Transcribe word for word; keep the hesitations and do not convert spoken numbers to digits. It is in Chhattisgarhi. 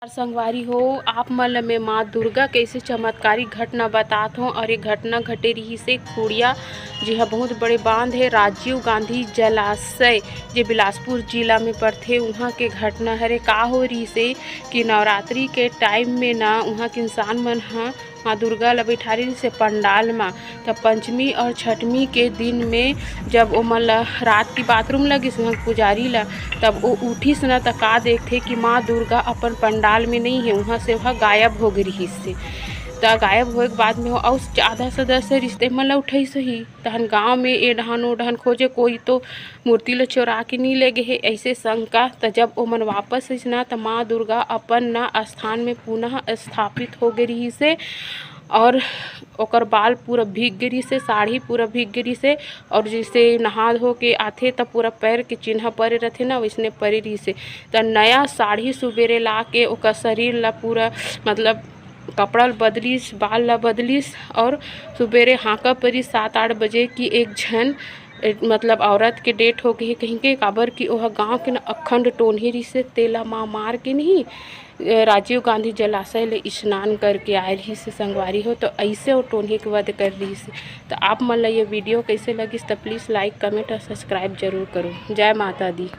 संगवारी हो, आप मन ल मैं माँ दुर्गा के ऐसे चमत्कारी घटना बतात हों। और ये घटना घटे रिहिस हे खुड़िया, जिहा बहुत बड़े बांध हे, राजीव गांधी जलाशय, जे बिलासपुर जिला में पड़थे, उहाँ के घटना हरे। का हो रिहिस हे कि नवरात्रि के टाइम में ना, उहाँ के इंसान मन ह माँ दुर्गा ल बैठारे रिहिस हे पंडाल म। तब पंचमी और छठमी के दिन में जब ओमन ल रात की बाथरूम लगिस उहाँ के पुजारी ल, तब वो उठिस न, त का देखथे कि माँ दुर्गा अपन पंडाल में नहीं है, उहाँ से वह गायब हो गई रिहिस हे। त गायब होए के बाद में वो अउ आधा सदस्य रिहिस ते मन ल उठइस होही। तहन गांव में ए डहन ओ डहन खोजे, कोई तो मूर्ति ल चोरा के नहीं ले गे हे, ऐसे शंका। त जब ओमन वापस आइस ना, त माँ दुर्गा अपन ना स्थान में पुनः स्थापित हो गई रिहिस हे। और ओकर बाल पूरा भीग गे रिहिस हे, साड़ी पूरा भीग गे रिहिस हे। और जैसे नहा धो के आथे, त पूरा पैर के चिन्ह परे रथे ना, वैसने परे रिहिस हे। त नया साड़ी सुबेरे ला के ओकर शरीर ला पूरा, मतलब, कपड़ा ल बदलिस, बाल ला बदलिस। और सुबेरे हांका परिस सात आठ बजे कि एक झन, ए, मतलब, औरत के डेथ हो गई कहिके, काबर कि ओह गांव के न अखंड टोनही रिहिस हे, तेला माँ मार के नहीं, ए, राजीव गांधी जलाशय ले स्नान करके आए रिहिस हे संगवारी हो। तो ऐसे वो टोनही के वध कर दिस। तो आप मन ला ये वीडियो कैसे लगिस, तो प्लीज लाइक, कमेंट और सब्सक्राइब जरूर करो। जय माता दी।